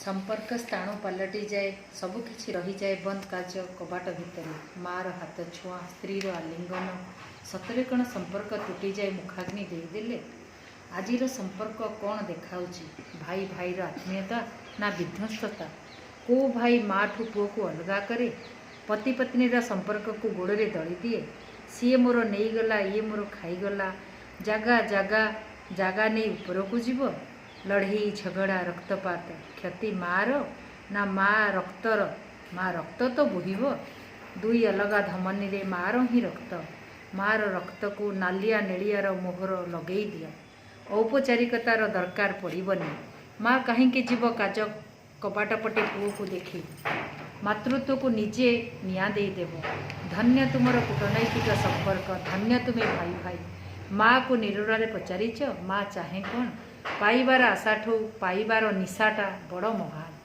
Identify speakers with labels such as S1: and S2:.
S1: ସମ୍ପର୍କ ସ୍ଥାଣୁ ପାଲଟିଯାଏ। ସବୁକିଛି ରହିଯାଏ ବନ୍ଦ କାଚ କବାଟ ଭିତରେ। ମା'ର ହାତଛୁଆଁ, ସ୍ତ୍ରୀର ଆଲିଙ୍ଗନ। ସତରେ କ'ଣ ସମ୍ପର୍କ ତୁଟିଯାଏ ମୁଖାଗ୍ନି ଦେଇଦେଲେ? ଆଜିର ସମ୍ପର୍କ କ'ଣ ଦେଖାଉଛି? ଭାଇ ଭାଇର ଆତ୍ମୀୟତା ନା ବିଧ୍ୱସ୍ତତା? କୋଉ ଭାଇ ମା'ଠୁ ପୁଅକୁ ଅଲଗା କରେ? ପତି ପତ୍ନୀର ସମ୍ପର୍କକୁ ଗୋଡ଼ରେ ଦଳିଦିଏ? ସିଏ ମୋର ନେଇଗଲା, ଇଏ ମୋର ଖାଇଗଲା। ଜାଗା ଜାଗା ଜାଗା ନେଇ ଉପରକୁ ଯିବ। ଲଢ଼େଇ, ଝଗଡ଼ା, ରକ୍ତପାତ। କ୍ଷତି ମା'ର ନା ମା ରକ୍ତର? ମା ରକ୍ତ ତ ବୋହିବ। ଦୁଇ ଅଲଗା ଧମନୀରେ ମା'ର ହିଁ ରକ୍ତ। ମା'ର ରକ୍ତକୁ ନାଲିଆ ନେଳିଆର ମୋହର ଲଗେଇ ଦିଅ। ଔପଚାରିକତାର ଦରକାର ପଡ଼ିବନି। ମା କାହିଁକି ଯିବ କାଚ କବାଟ ପଟେ ପୁଅକୁ ଦେଖି? ମାତୃତ୍ୱକୁ ନିଜେ ନିଆଁ ଦେଇଦେବ। ଧନ୍ୟ ତୁମର କୂଟନୈତିକ ସମ୍ପର୍କ। ଧନ୍ୟ ତୁମେ ଭାଇ ଭାଇ। ମା'କୁ ନିରୋଳାରେ ପଚାରିଛ, ମା ଚାହେଁ କ'ଣ? ପାଇବାର ଆଶାଠୁ ପାଇବାର ନିଶାଟା ବଡ଼ ମହାନ।